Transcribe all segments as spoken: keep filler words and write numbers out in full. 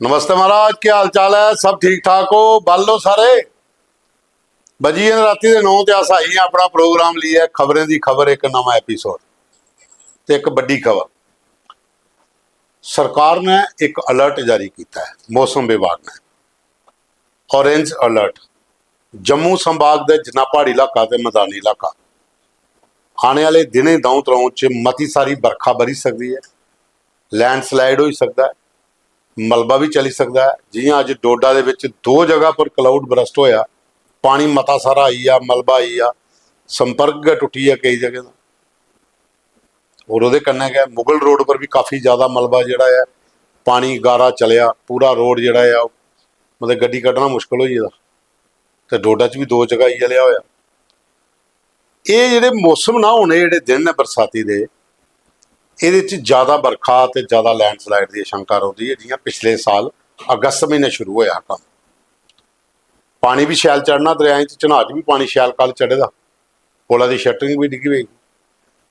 नमस्ते महाराज, क्या हाल चाल है? सब ठीक ठाक हो? बल लो सारे। बजी गे न राती दे नौ ते अस आई गे अपना प्रोग्राम लेइयै, खबरें दी खबर, इक नमां एपिसोड ते इक बड्डी खबर। सरकार ने इक अलर्ट जारी कीता है मौसम विभाग ने, ऑरेंज अलर्ट। जम्मू संभाग दे जिन्ना प्हाड़ी इलाका ते मैदानी इलाका, आने आह्ले दिनें द'ऊं त्र'ऊं च मती सारी बरखा बरी सकदी ऐ, लैंडस्लाइड होई सकदा ऐ, मलबा बी चली सकदा ऐ। जि'यां अज्ज डोडा दे बिच दो जगह पर क्लाउड बरस्ट होया, पानी मता सारा आई गेआ, मलबा आई गेआ, संपर्क गै टुट्टी गेआ केई जगह दा। और ओह्दे कन्नै गै मुगल रोड पर बी काफी ज्यादा मलबा जेह्ड़ा ऐ, पानी गारा चलेआ, पूरा रोड जेह्ड़ा ऐ, ओह् मतलब गड्डी कड्ढना मुश्कल होई गेदा। ते डोडा च बी दो जगह इ'यै लेआ होया। एह् जेह्ड़े मौसम ना, हून एह् जेह्ड़े दिन न बरसाती दे, एह्दे च ज्यादा बरखा ते ज्यादा लैंडस्लाइड दी आशंका रौंह्दी ऐ, जि'यां पिछले साल अगस्त म्हीने शुरू होया हा कम्म। पानी बी शैल चढ़ना, दरियाएं च, चन्हां च बी पानी शैल कल चढ़े दा, पुला दी शटरिंग बी डिग्गी पेई।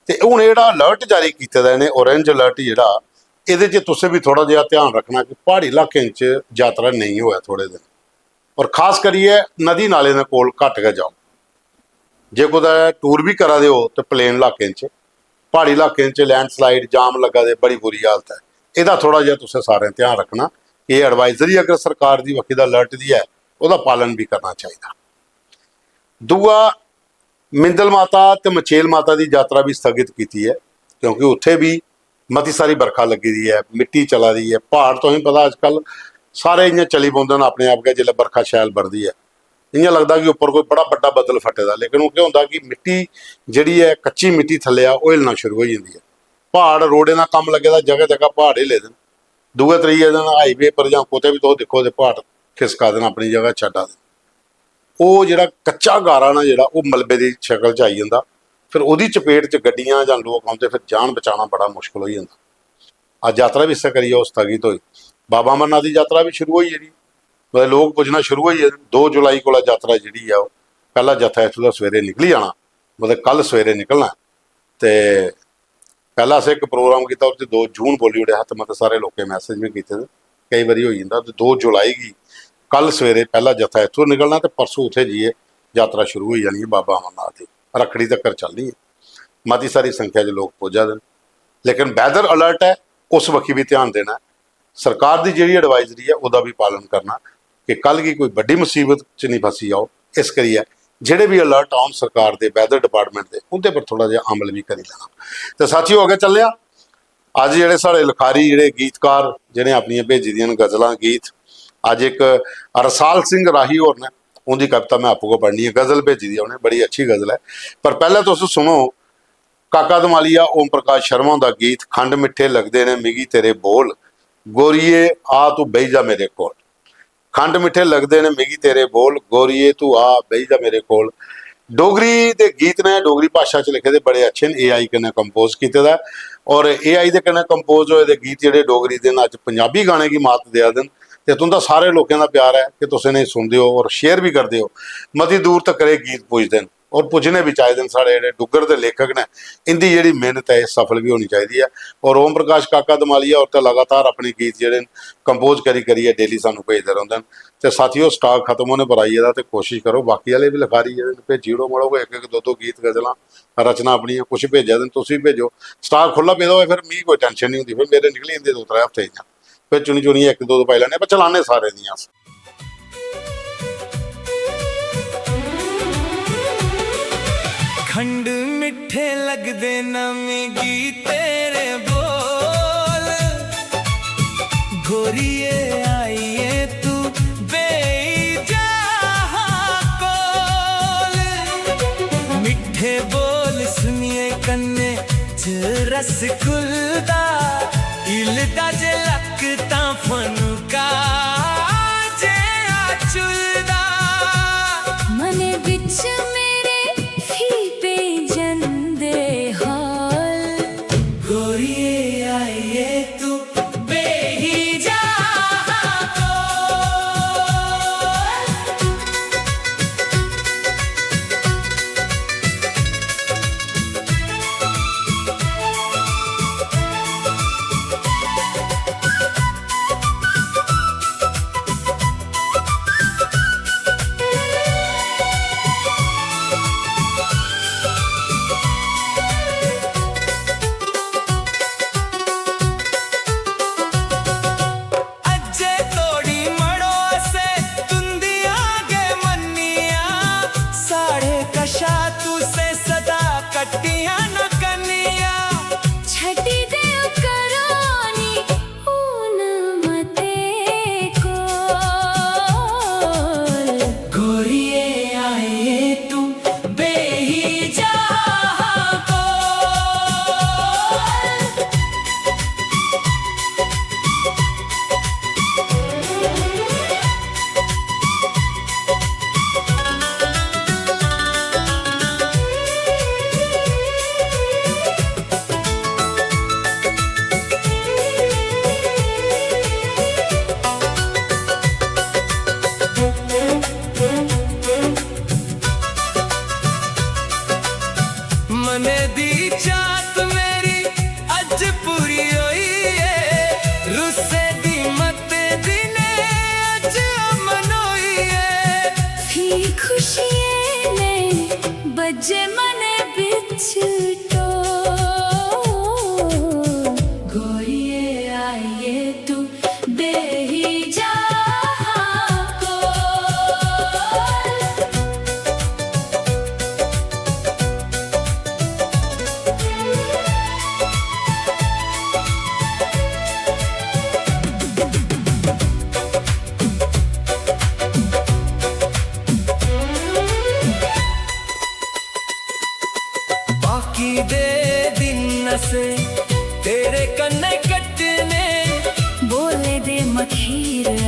ते हून एह् जेह्ड़ा अलर्ट जारी कीते दा इ'नें, ऑरेंज अलर्ट जेह्ड़ा, एह्दे च तुसें बी थोह्ड़ा जेहा ध्यान रक्खना कि प्हाड़ी इलाकें च यात्रा नेईं होऐ थोह्ड़े दिन, और खास करियै नदी नालें दे कोल घट्ट गै जाओ। जे कुतै टूर बी करा दे ओ ते प्लेन इलाकें च, प्हाड़ी इलाकें च लैंडस्लाइड, जाम लग्गा दे, बड़ी बुरी हालत ऐ। एह्दा थोह्ड़ा जेहा तुसें सारें ध्यान रक्खना कि एह् एडवाइजरी अगर सरकार दी बक्खी दा, अलर्ट दी ऐ, ओह्दा पालन बी करना चाहिदा। दूआ, मिंदल माता ते मचेल माता दी यात्रा बी स्थगित कीती ऐ, क्योंकि उत्थै बी मती सारी बरखा लग्गी दी ऐ, मिट्टी चला दी ऐ, प्हाड़, तुसेंगी पता अजकल सारे इ'यां चली पौंदे न अपने आप गै, जिसलै बरखा शैल बरदी ऐ, इ'यां लगदा कि उप्पर कोई बड़ा बड्डा बद्दल फट्टे दा, लेकिन ओह् केह् होंदा कि मिट्टी जेह्ड़ी ऐ, कच्ची मिट्टी थल्ले आ, ओह् हिलना शुरू होई जंदी ऐ। प्हाड़, रोडें दा कम्म लग्गे दा, जगह जगह प्हाड़ हिले दे न। दूए त्रिये दिन हाईवे पर जां कुतै बी तुस दिक्खो ते प्हाड़ खिसका दे न, अपनी जगह छड्डा दे न। ओह् जेह्ड़ा कच्चा गारा ना जेह्ड़ा, ओह् मलबे दी शकल च आई जंदा। फिर ओह्दी चपेट च गड्डियां जां लोक औंदे, फिर जान बचाना बड़ा मुश्कल होई जंदा। अज्ज यात्रा बी इस्सै करियै ओह् स्थगित होई। बाबा अमरनाथ दी यात्रा बी शुरू होई गेदी, मतलब लोक पुज्जना शुरू होई गे। दो जुलाई कोला यात्रा जेह्ड़ी ऐ, ओह् पैह्ला जत्था इत्थूं दा सवेरे निकली जाना, मतलब कल सवेरे निकलना। ते पैह्ला असें इक प्रोग्राम कीता, ओह्दे च दो जून बोली ओड़ेआ हा, ते मते सारे लोकें मैसेज बी कीते दे, केई बारी होई जंदा। ते दो जुलाई गी कल सवेरे पैह्ला जत्था इत्थूं निकलना ते परसों उत्थै जाइयै यात्रा शुरू होई जानी ऐ बाबा अमरनाथ दी, रक्खड़ी तक्कर चलनी ऐ। मती सारी संख्या च लोक पुज्जा दे न, लेकिन वैदर अलर्ट ऐ, उस बक्खी बी ध्यान देना ऐ। सरकार दी जेह्ड़ी एडवाइजरी ऐ, ओह्दा बी पालन करना कि कल गी कोई बड्डी मुसीबत च निं फसी जाओ। इस करियै जेह्ड़े बी अलर्ट औन सरकार दे, वैदर डिपार्टमेंट दे, उं'दे पर थोह्ड़ा जेहा अमल बी करी लैना। ते साथियो, अग्गें चलने आं। अज्ज जेह्ड़े साढ़े लखारी, जेह्ड़े गीतकार, जि'नें अपनियां भेजी दियां न गजलां, गीत, अज्ज इक रसाल सिंह राही होर न, उं'दी कविता में आपूं गै पढ़नी ऐ। गजल भेजी दी ऐ उ'नें, बड़ी अच्छी गजल ऐ। पर पैह्लें तुस सुनो, काका धमालिया, ओम प्रकाश शर्मा हुंदा गीत, "खंड मिट्ठे लगदे ने मिगी तेरे बोल, गोरिये आ तू बेही जा मेरे कोल।" खंड मिट्ठे लगदे ने मिगी तेरे बोल, गोरिये तू आ बेही जा मेरे कोल। डोगरी दे गीत ने, डोगरी भाशा च लिखे दे, बड़े अच्छे न, एआई कन्नै कंपोज कीते दा ऐ। और एआई दे कन्नै कंपोज होए दे गीत जेह्ड़े डोगरी दे न, अज्ज पंजाबी गाने गी मात देआ दे न। ते तुं'दा सारे लोकें दा प्यार ऐ कि तुस इ'नेंगी सुनदे ओ और शेयर बी करदे ओ। मती दूर तक्कर एह् गीत पुजदे न। और पुज्जने बी चाहिदे न। साढ़े जेह्ड़े डुग्गर दे लेखक न, इं'दी जेह्ड़ी मेह्नत ऐ, एह् सफल बी होनी चाहिदी ऐ। और ओम प्रकाश काका धमालिया होर ते लगातार अपने गीत जेह्ड़े न, कंपोज करी करियै डेली सानूं भेजदे रौंह्दे न। ते साथियो, स्टाक खत्म होने पर आई गेदा, ते कोशिश करो बाकी आह्ले बी लखारी जेह्ड़े न, भेजी ओड़ो, मड़ो, कोई इक इक दो दो गीत, गजलां, रचना अपनियां कुछ भेजा दे न, तुस बी भेजो। स्टाक खु'ल्ला पेदा होऐ, फिर मिगी कोई टैंशन निं होंदी, फिर मेरे निकली जंदे दो त्रै हफ्ते इ'यां। फिर चुनी चुनियै इक दो दो पाई लैने, पर चलाने सारे दियां अस। खंड मिट्ठे लगदे न मिगी तेरे बोल, गोरिये आइए तू बेही जा कोल। मिट्ठे बोल सुनिए कन्ने च रस घुलदा, हिलदा जे लक तां फनुका जेहा झुलदा। मनै बिच मेरे फ्ही पेई जंदे हौल। गोरिये आइए तू बेही जा कोल।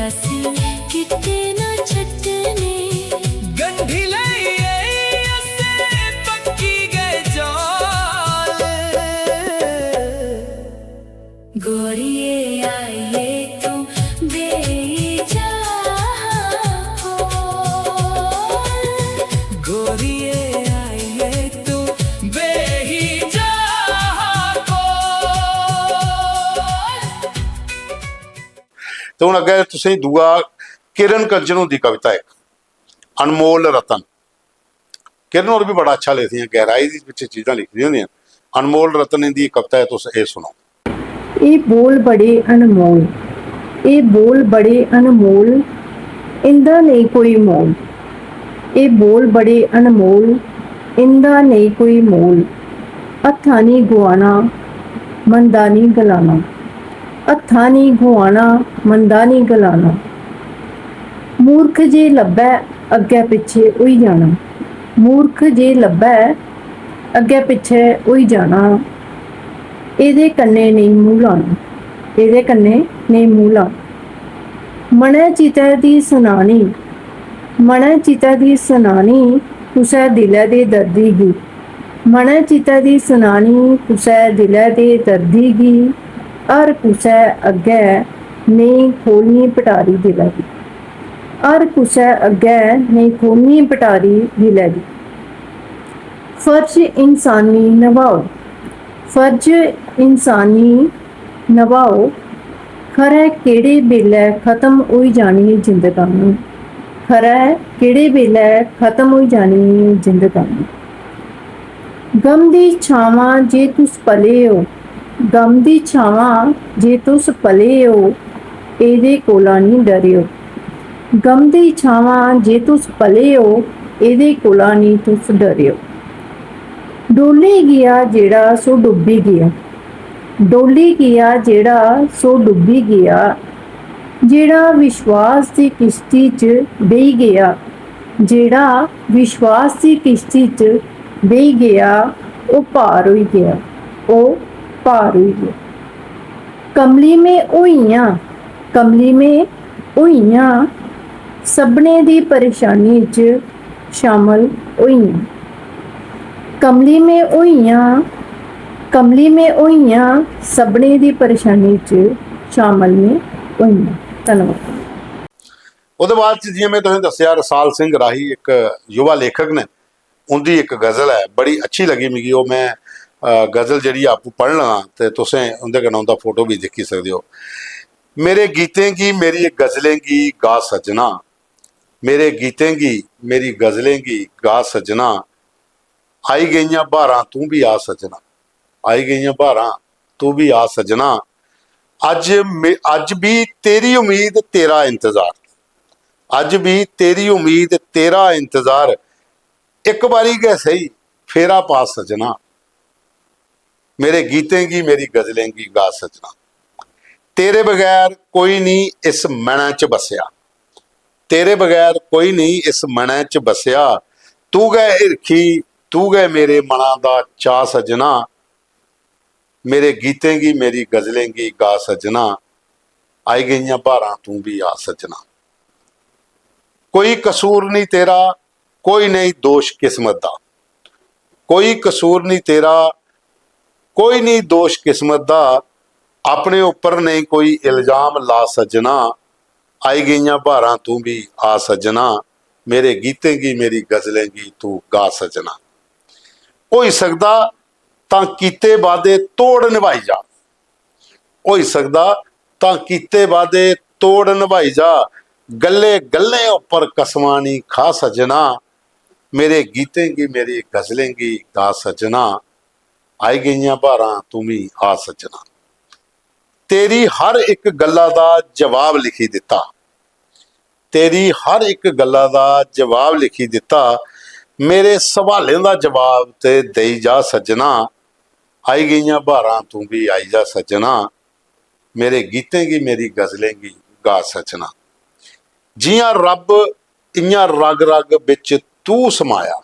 असीं किट्टे ना छड्डने। गंढी लेइयै असें पक्की गै जाल। गोरिये आइए तू बेही जा कोल। गोरिये आइए तू बेही जा कोल। ते हून अग्गें तुसेंगी दूआ किरण कंचन हुंदी कविता इक अनमोल रतन। किरण होर बी बड़ा अच्छा लिखदियां, गैहराई दी बिच चीजां लिखदियां होंदियां। अनमोल रतन इंदी कविता ऐ, तुस एह् सुनो। एह् बोल बड़े अनमोल, एह् बोल बड़े अनमोल, इंदा नेईं कोई मोल। एह् बोल बड़े अनमोल, इंदा नेईं कोई मोल। हत्था निं गुआना, मंदा निं गलाना। हत्था निं गुआना, मंदा निं गलाना। मूर्ख जे लब्भै, अग्गै पिच्छे होई जाना। मूर्ख जे लब्भै, अग्गै पिच्छे होई जाना। एह्दे कन्नै नेईं मूंह् लाना, एह्दे कन्नै नेईं मूंह् लाना। मनै चितै दी सनानी, मनै चितै दी सनानी कुसै दिलै दे दर्दी गी। मनै चितै दी सनानी कुसै दिलै दे दर्दी गी। हर कुसै अग्गै नेईं खोह्लनी पटारी दिलै दी। हर कुसै अग्गै नेईं खोह्लनी पटारी दिलै दी। फर्ज इंसानी नभाओ, फर्ज इंसानी नभाओ। खरै केह्ड़े बेल्लै खत्म होई जानी जिंदगानी, खरै केह्ड़े बेल्लै खत्म होई जानी जिंदगानी। गम दी छावां जे तुस पले ओ, गम दी छावां जे तुस पले ओ, एह्दे कोला निं डरेओ। गम दी छावां जे तुस पले ओ, एह्दे कोला निं तुस डरेओ। डोली गेआ जेह्ड़ा सो डुब्बी गेआ, डोली गेआ जेह्ड़ा सो डुब्बी गेआ। जेह्ड़ा विश्वास दी किश्ती च बेही गेआ, जेह्ड़ा विश्वास दी किश्ती च बेही गेआ, ओह् पार होई गेआ, ओह् पार होई गेआ। कमली में होई आं, कमली में होई आं, सभनें दी परेशानी च शामल होई आं। कमली में होई आं, कमली में होई आं, सभनें दी परेशानी च शामल में होई आं। धन्नवाद। ओह्दे बाद च जि'यां में तुसें दस्सेआ, रसाल सिंह राही इक युवा लेखक न, उं'दी इक गजल ऐ, बड़ी अच्छी लगी मिगी ओह्। में, अ, गजल जेह्ड़ी आपूं पढ़न लगा ते तुसें उं'दे कन्नै उं'दा फोटो बी दिक्खी सकदे ओ। मेरे गीतें गी, मेरी गजलें गी गा सज्जना, मेरे गीतें गी, मेरी गजलें गी गा सज्जना, आई गेइयां ब्हारां तूं बी आ सज्जना, आई गेइयां ब्हारां तूं बी आ सज्जना। अज्ज मे-, अज्ज बी तेरी उम्मीद, तेरा इंतजार, अज्ज बी तेरी उम्मीद, तेरा इंतजार। इक बारी गै सेही फेरा पा सज्जना, मेरे गीतें गी, मेरी गजलें गी गा सज्जना। तेरे बगैर कोई निं इस मनै च बस्सेआ, तेरे बगैर कोई निं इस मनै च बस्सेआ। तू गै हिरखी, तू गै मेरे मना दा चाऽ सज्जना। मेरे गीतें गी, मेरी गजलें गी गा सज्जना। आई गेइयां ब्हारां तूं बी आ सज्जना। कोई कसूर निं तेरा, कोई नेईं दोश किस्मत दा, कोई कसूर निं तेरा, कोई निं दोश किस्मत दा। अपने उप्पर नेईं कोई इल्जाम ला सज्जना। आई गेइयां ब्हारां तूं बी आ सज्जना, मेरे गीतें गी, मेरी गजलें गी तू गा सज्जना। होई सकदा तां कीते वादे तोड़ नभाई जा, होई सकदा तां कीते वादे तोड़ नभाई जा। गल्ले गल्लें उप्पर कसमां निं खा सज्जना, मेरे गीतें गी, मेरी गजलें गी गा सज्जना। आई गेइयां ब्हारां तूं बी आ सज्जना। तेरी हर इक गल्ला दा जवाब लिखी दित्ता, तेरी हर इक गल्ला दा जवाब लिखी दित्ता। मेरे सवालें दा जवाब ते देई जा सज्जना। आई गेइयां ब्हारां तूं बी आई जा सज्जना, मेरे गीतें गी, मेरी गजलें गी गा सज्जना। जि'यां रब इ'यां रग रग बिच तू समाया,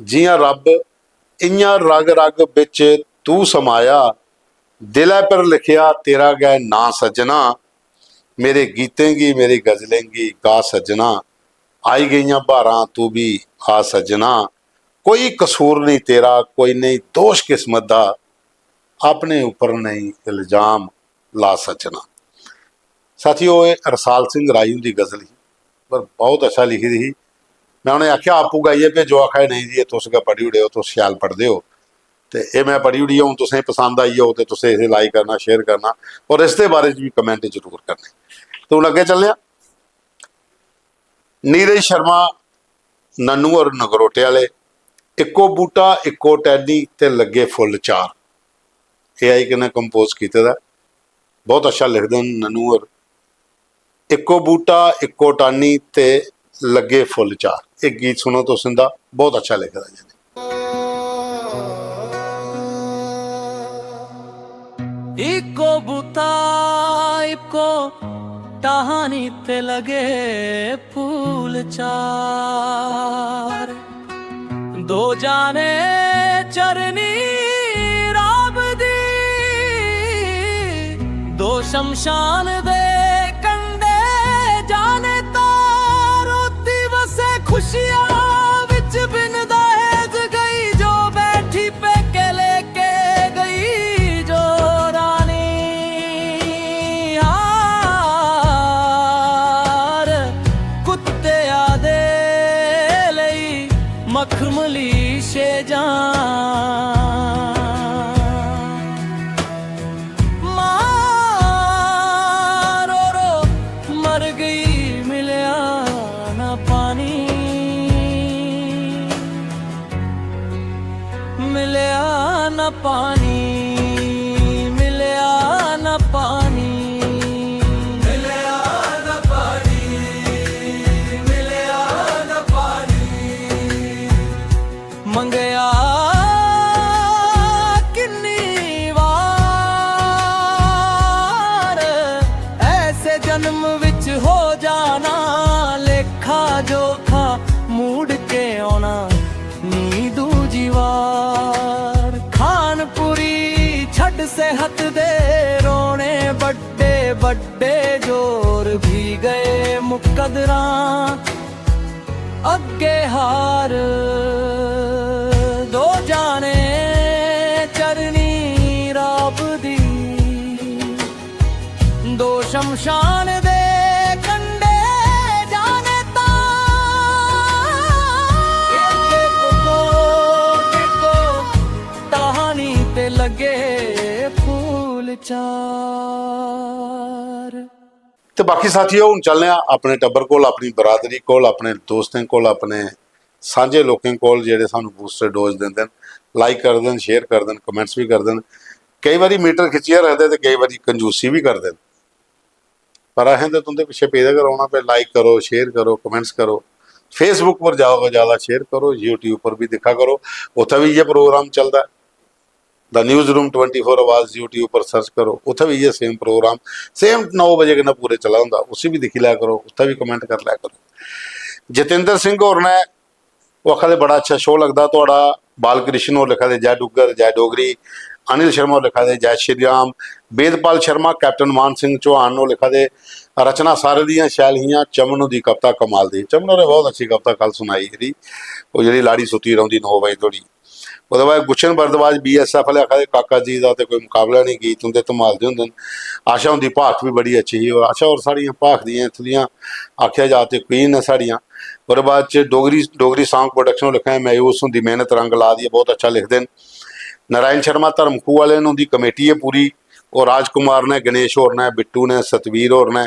जि'यां रब इ'यां रग रग बिच तू समाया। दिलै पर लिखेआ तेरा गै नां सज्जना, मेरे गीतें गी, मेरी गजलें गी गा सज्जना, आई गेइयां ब्हारां तू भी आ सज्जना, कोई कसूर नहीं तेरा, कोई नहीं दोष किस्मत दा, अपने उप्पर नहीं इल्जाम ला सज्जना। साथियो, एह् रसाल सिंह राई हुंदी गजल ही, पर बहुत अच्छा लिखी दी ही। मैं उ'नें आखेआ, "आपूं गाइयै भेजो।" आखा दे, "नेईं जी, एह् तुस गै पढ़ी ओड़ेओ, तुस शैल पढ़दे ओ।" ते एह् मैं पढ़ी ओड़ी, हून तुसें पसंद आई होग ते तुसें इसी like करना, share करना, और इसदे बारे च बी comment जरूर करने। ते हून अग्गें चलने आं। नीरज शर्मा, नन्नू और नगरोटे आह्ले, "इक्को बूह्टा, इक्को टैह्नी ते लग्गे फुल्ल चार।" एआई कन्नै compose कीते दा ऐ। बहुत अच्छा लिखदे न नन्नू होर। "इक्को बूह्टा, इक्को टैह्नी ते लग्गे फुल्ल चार।" एह् गीत सुनो तुस इंदा, बहुत अच्छा लिखे दा जी। इक्को बूह्टा, इक्को टैह्नी ते लगे फुल्ल चार, दो जाने चरनी रब दी, दो शमशान दे कंढे जाने तारो, दिवसे खुशियां विच बिन दहेज गई, जो बैठी पेके लेके गई जो रानी। हार कुत्ते आदे लेई मखमली शेजां। मां रो रो मर गई, मिलया ना पानी, मिलया ना पानी, मिलया ना पानी, मिलया ना पानी, मिलया ना पानी। मंगया किन्नी वार, ऐसे जन्म विच हो जाना लेखा जोखा, मुड़ के आना नी दूजी वार। खानपुरी छड़ सेहत दे रोने बड्डे बड्डे जोर भी गए मुकदरां। अग्गे हार दो जाने चरनी रब दी, दो शमशान दे कंढे जाने तां। इक्को, इक्को टैह्नी ते लग्गे फुल्ल चार। ते बाकी साथियो, हून चलने आं अपने टब्बर कोल, अपनी बरादरी कोल, अपने दोस्तें कोल, अपने सांझे लोकें कोल, जेह्ड़े सानू booster dose दिंदे न, like करदे न, share करदे न, comments बी करदे न। केई बारी meter खिच्चियै रखदे ते केई बारी कंजूसी बी करदे न, पर असें ते तुं'दे पिच्छे पेदे गै रौह्ना, भाई like करो, share करो, comments करो। Facebook पर जाओ, ज़्यादा share करो, YouTube पर बी दिक्खा करो, उत्थै बी इ'यै program चलदा ऐ। The News Room twenty four आवाज YouTube पर search करो, उत्थै बी इ'यै same program, same नौ बजे कन्नै पूरे चला दा होंदा, उसी बी दिक्खी लै करो, उत्थै बी comment करी लै करो। जतिंदर सिंह होर ने, ओह् आखा दे, "बड़ा अच्छा show लगदा थुआढ़ा।" बालकृष्ण होर लिखा दे, "जय डुग्गर, जय डोगरी।" अनिल शर्मा होर लिखा दे, "जय श्री राम।" वेदपाल शर्मा, कैप्टन मान सिंह चौहान होर लिखा दे, "रचना सारे दियां शैल हियां, चमन हुंदी कविता कमाल दी।" चमन होरें बहुत अच्छी कविता कल सुनाई ही, ओह् जेह्ड़ी लाड़ी सुत्ती रौंह्दी नौ बजे धोड़ी। ओह्दे बाद गुलशन भारद्वाज, बीएसएफ आह्ले, आखा दे, "काका जी दा ते कोई मकाबला निं, गीत उं'दे धमाल दे होंदे न।" आशा हुंदी भाख बी बड़ी अच्छी ही, और आशा होर साढ़ियां भाख दियां इत्थूं दियां, आखेआ जा ते, queen न साढ़ियां। ओह्दे बाद च डोगरी, डोगरी song production लिखा ऐ, मायूस हुंदी मेहनत रंग ला दी ऐ, बहुत अच्छा लिखदे न। नारायण शर्मा धर्मखू आह्ले न, उं'दी कमेटी ऐ पूरी, और राजकुमार ने, गणेश होर ने, बिट्टू ने, सतवीर होर ने,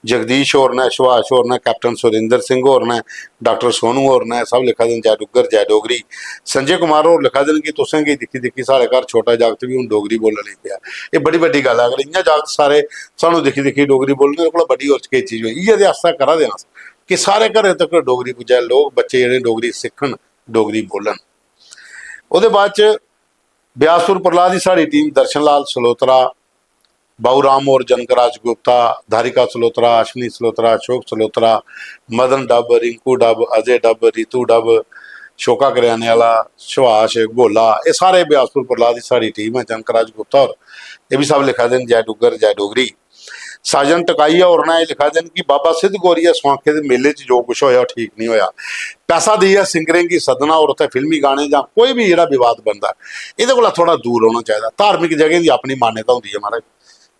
जगदीश होर ने, सुभाष होर ने, कैप्टन सुरिंदर सिंह होर ने, डॉक्टर सोनू होर ने, सब लिखा दे न, "जय डुग्गर, जय डोगरी।" संजय कुमार होर लिखा दे न कि तुसें गी दिक्खी दिक्खी साढ़े घर छोटा जागत बी हून डोगरी बोलन लगी पेआ। एह् बड़ी बड्डी गल्ल ऐ। अगर इ'यां जागत सारे सानू दिक्खी दिक्खी डोगरी बोलन, एह्दे कोला बड्डी होर केह् चीज होई? इ'यै ते आस्था करा दे आं अस कि सारे घरें तक डोगरी पुज्जै, लोक, बच्चे जेह्ड़े डोगरी सिक्खन, डोगरी बोलन। ओह्दे बाद च ब्यासपुर प्रहलाद दी साढ़ी टीम, दर्शन लाल सलोत्रा, बाऊ राम होर, जनक राज गुप्ता, धारिका सलोत्रा, अश्विनी सलोत्रा, अशोक सलोत्रा, मदन डब, रिंकू डब, अजय डब, रितु डब, शोका करेआने आह्ला, सुभाष गोला, एह् सारे ब्यासपुर प्रहलाद दी साढ़ी टीम ऐ। जनक राज गुप्ता होर, एह् बी सब लिखा दे न, "जय डुग्गर, जय डोगरी।" साजन टकाइया होर ने एह् लिखा दे न कि बाबा सिद्ध गौरिया स्वांखे दे मेले च जो कुछ होया, ओह् ठीक नहीं होया। पैसा देइयै सिंगरें गी सद्दना और उत्थै फिल्मी गाने जां कोई बी जेह्ड़ा विवाद बनदा, एह्दे कोला थोह्ड़ा दूर रौह्ना चाहिदा। धार्मिक जगहें दी अपनी मान्यता होंदी ऐ महाराज,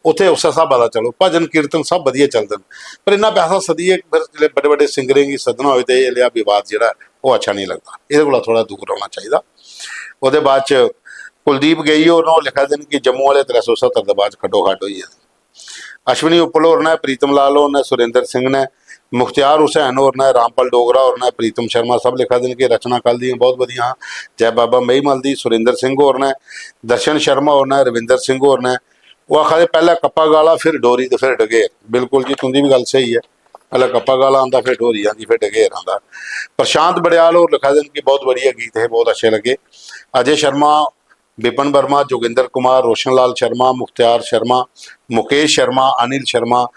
उत्थै उस्सै स्हाबै दा चलो, भजन कीर्तन सब बधिया चलदे न, पर इन्ना पैसा सद्दियै फिर जिसलै बड्डे बड्डे सिंगरें गी सद्दना होए ते एह् जेहा विवाद जेह्ड़ा, ओह् अच्छा नेईं लगदा। एह्दे कोला थोह्ड़ा दूर रौह्ना चाहिदा। ओह्दे बाद च कुलदीप गेई होर न, ओह् लिखा दे न कि जम्मू आह्ले त्रै सौ सत्तर दे बाद खड्डो खड्ड होई गेदे। अश्विनी उपल होर न, प्रीतम लाल होर न, सुरेंद्र सिंह न, मुख्तियार हुसैन होर न, रामपाल डोगरा होर न, प्रीतम शर्मा, सब लिखा दे न कि रचना कल दियां बहुत बधियां हां। जय बाबा मेहीमल दी, सुरेंद्र सिंह होर न, दर्शन शर्मा होर न, रविंदर सिंह होर न। ओह् आखा दे, "पैह्लें कप्पा गाला, फिर डोरी ते फिर डगेर।" बिल्कुल जी, तुं'दी बी गल्ल स्हेई ऐ। पैह्लें कप्पा गाला आंदा, फिर डोरी आंदी, फिर डगेर आंदा। प्रशांत बड़ियाल होर लिखा दे न कि बहुत बढ़िया गीत हे, बहुत अच्छे लगे। अजय शर्मा, विपिन वर्मा, जोगिंदर कुमार, रोशन लाल शर्मा, मुख्तियार शर्मा, मुकेश शर्मा, अनिल शर्मा,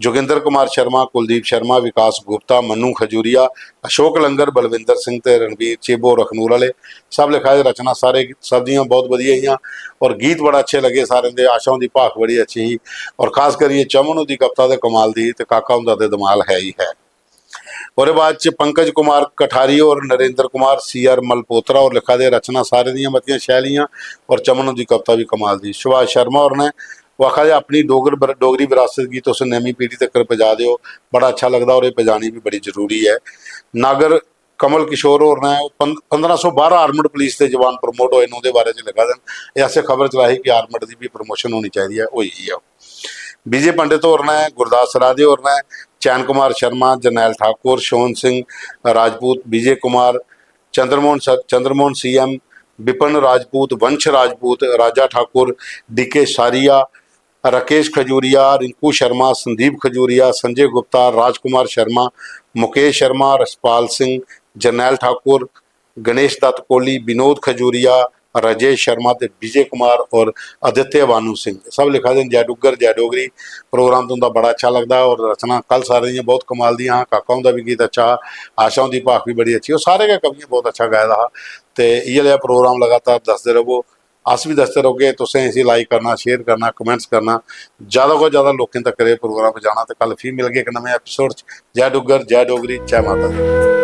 जोगिंदर कुमार शर्मा, कुलदीप शर्मा, विकास गुप्ता, मन्नू खजूरिया, अशोक लंगर, बलविंदर सिंह ते रणवीर चिब होर अखनूर आह्ले। सब लिखा दे, रचना सारे, सब दियां बहुत बधिया हियां और गीत बड़ा अच्छे लगे सारें दे। आशा हुंदी भाख बड़ी अच्छी ही और खास करियै चमन हुंदी कविता ते कमाल दी ही ते काका हुंदा ते दमाल है ही है। ओह्दे बाद च पंकज कुमार कठारी होर, नरेंद्र कुमार, सी आर मल्होत्रा होर लिखा दे, रचना सारें दियां मतियां शैल हियां और चमन हुंदी कविता बी कमाल दी। सुभाष शर्मा होर ने, ओह् आखा दे, "अपनी डोगर बर-, डोगरी बरासत गी तुस नमीं पीढ़ी तक्कर पजा दे ओ, बड़ा अच्छा लगदा और एह् पजानी बी बड़ी जरूरी ऐ।" नागर कमल किशोर होर ने, ओह् पं-, पंदरां सौ बारां आर्मड पुलिस दे जवान प्रमोट होए न, ओह्दे बारे च लिखा दे न। एह् असें खबर चलाई कि आर्मड दी बी प्रमोशन होनी चाहिदी ऐ, होई गेई ऐ। विजय पंडित होर ने, गुरदास राधे होर ने, चैन कुमार शर्मा, जरनैल ठाकुर, शोन सिंह राजपूत, विजय कुमार, चंद्रमोहन स-, चंद्रमोहन सी एम, विपिन राजपूत, वंश राजपूत, राजा ठाकुर, डी के सारिया, राकेश खजूरिया, रिंकू शर्मा, संदीप खजूरिया, संजय गुप्ता, राजकुमार शर्मा, मुकेश शर्मा, रसपाल सिंह, जरनैल ठाकुर, गणेश दत्त कोहली, विनोद खजूरिया, राजेश शर्मा ते विजय कुमार और आदित्य भानु सिंह। सब लिखा दे न, "जय डुग्गर, जय डोगरी।" प्रोग्राम तुं'दा बड़ा अच्छा लगदा और रचना कल सारें दियां बहुत कमाल दियां हां। काका हुंदा बी गीत अच्छा हा, आशा हुंदी भाख बी बड़ी अच्छी। ओह् सारे गै कवियें बहुत अच्छा गाए दा हा। ते इ'यै लेहा प्रोग्राम लगातार दसदे र'वो, अस बी दसदे रौह्गे। तुसें इसी like करना, share करना, comments करना, जैदा कोला जैदा लोकें तक्कर एह् प्रोग्राम पजाना। ते कल फ्ही मिलगे इक नमें एपिसोड च। जय डुग्गर, जय डोगरी, जय माता दी।